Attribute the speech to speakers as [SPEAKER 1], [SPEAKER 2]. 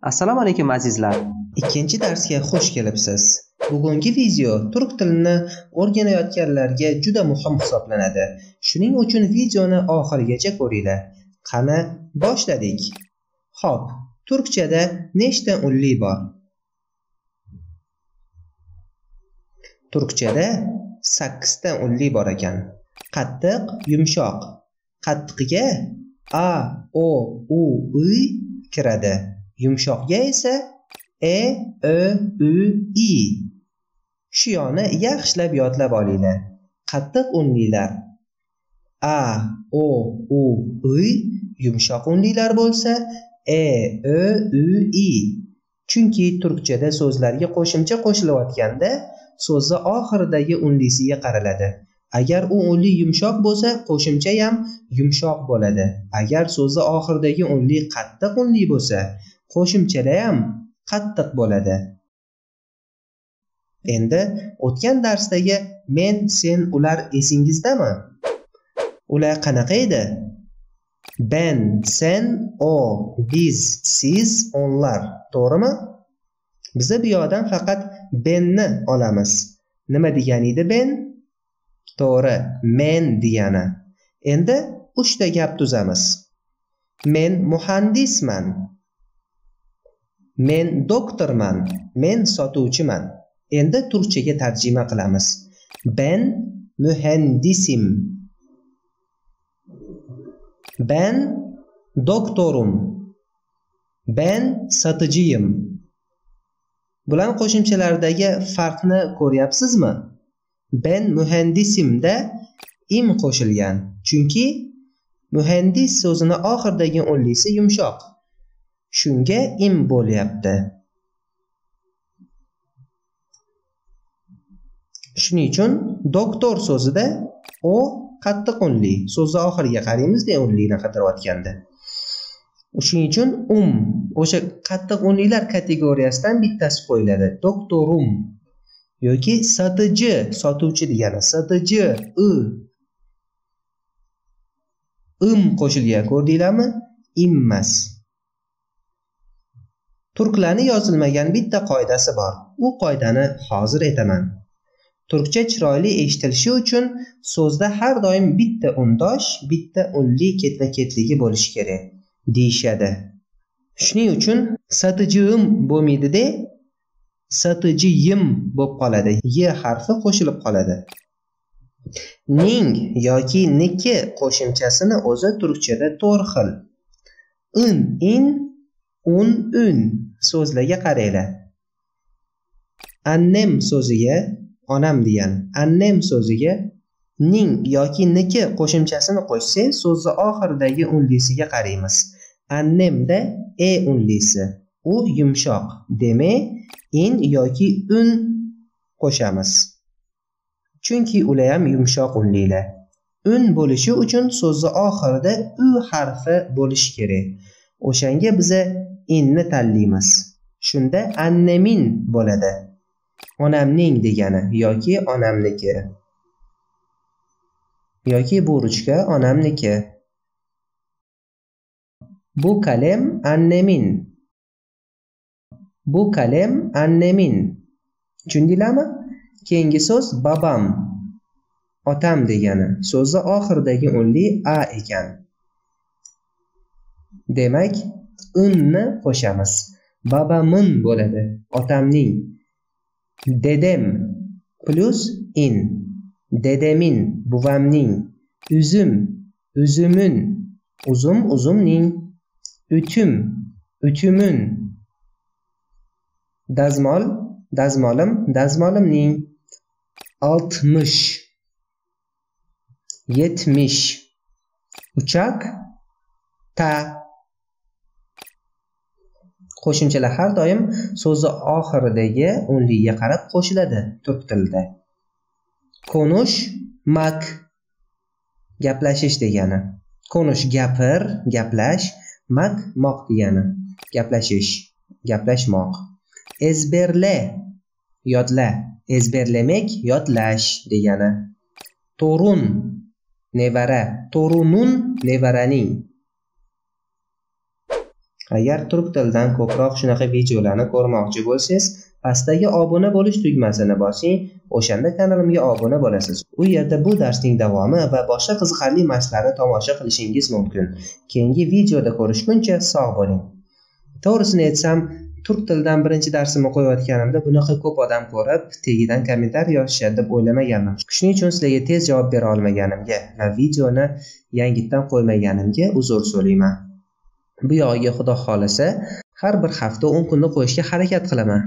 [SPEAKER 1] Assalomu alaykum azizlar.
[SPEAKER 2] Ikkinchi darsga xush kelibsiz. Bugungi video turk tilini o'rganayotganlarga juda muhim hisoblanadi. Shuning uchun videoni oxirigacha ko'ringlar. Qani, boshladik. Xo'p, turkchada nechta unli bor? Turkchada 8 ta unli bor ekan. Qattiq, yumshoq. Qattiqiga a, o, u, i kiradi. Yumshoqga esa e, ö, u, i. Shu yoni yaxshilab yodlab olinglar. Qattiq unlilar a, o, u, i, yumshoq unlilar bo'lsa e, ö, u, i. Chunki turkchada so'zlarga qo'shimcha qo'shilayotganda so'zni oxiridagi unlisiga qaraladi. Agar u unli yumshoq bo'lsa, qo'shimcha ham yumshoq bo'ladi. Agar so'zni oxiridagi unli qattiq unli bo'lsa, qo'shimchalar ham qattiq bo'ladi. Endi o'tgan darsdagi men, sen, ular esingizdami? Ular qanaqa edi? Ben, sen, o, biz, siz, onlar. To'g'rimi? Biz bu yoqdan faqat benni olamiz. Nima degani edi ben? To'g'ri, men degani. Endi 3 ta gap tuzamiz. Men muhandisman. Men doktorman. Men sotuvchiman. Endi turkchaga tarjima qilamiz. Ben mühendisim. Ben doktorum. Ben satıcıyım. Bular qo'shimchalardagi farqni ko'ryapsizmi? Ben mühendisimda im qo'shilgan. Chunki mühendis so'zini oxiridagi unlisi yumshoq. Shunga im bo'lyapti. Shuning uchun doktor so'zida o qattiq unli. So'zni oxiriga qaraymiz-da unlini qidirayotganda. Shuning uchun o'sha qattiq unlilar kategoriyasidan bittasi qo'yiladi. Doktorum yoki satıcı, sotuvchi degani. Satıcı, i. Im qo'shilgan, ko'rdinglarmi? Immas. Turklarning yozilmagan bitta qoidasi bor. U qoidani hozir aytaman. Turkcha chiroyli eshitilishi uchun so'zda har doim bitta undosh, bitta unli ketma-ketligi bo'lishi kerak deyishadi. Shuning uchun satıcım bo'lmaydi-da, satıcıyım bo'lib qoladi. Y harfi qo'shilib qoladi. Ning yoki niki qo'shimchasini o'zi turkchada 4 xil. In, in, un, un so'zlarga qaranglar. Annem so'ziga, onam degan, annem so'ziga ning yoki niki qo'shimchasini qo'shsak, so'zni oxiridagi unlisiga qaraymiz. Annemda e unlisi, u yumshoq. Demak, in yoki un qo'shamiz. Chunki ular ham yumshoq unlilar. Un bo'lishi uchun so'zni oxirida u harfi bo'lishi kerak. O'shanga biza inni tanlaymiz. Shunda annemin bo'ladi. Onamning degani yoki onamniki. Yoki bu ruchka onamniki. Bu kalem annemin. Bu kalem annemin. Tushundinglarmi? Keyingi so'z babam. Otam degani. So'zni oxiridagi unli a ekan. Demak, unni qo'shamiz. Babamın bo'ladi. Otamning. Dedem plus in. Dedemin, buvamning. Üzüm, üzümün. Uzum, uzumning. Ütüm, ütümün. Dazmol, dazmolim, dazmolimning. 60, 70. Uçak, ta. Qo'shimchalar har doim so'zni oxiridagi unliga qarab qo'shiladi turk tilida. Konush, mak, gaplashish degani. Konush gapir, gaplash, mak moq degani. Gaplashish, gaplashmoq. Ezberle, yodla. Ezberlemek, yodlash degani. Torun, nevara. Torunun, nevaraning. Agar turk tilidan ko'proq shunaqa videolarni ko'rmoqchi bo'lsangiz, pastdagi obuna bo'lish tugmasini bosing, o'shanda kanalimga obuna bo'lasiz. U yerda bu darsning davomi va boshqa qiziqarli mashqlarni tomosha qilishingiz mumkin. Keyingi videoda ko'rishguncha sog' bo'ling. To'g'risini aytsam, turk tilidan birinchi darsimni qo'yayotganimda bunaqa ko'p odam ko'rib, tagidan kommentariy yozishadi deb o'ylamagandim. Shuning uchun sizlarga tez javob bera olmaganimga va videoni yangitdan qo'ymaganimga uzr so'rayman. Bu yog'iga Xudo xolasa, har bir hafta 10 kunda qo'yishga harakat qilaman.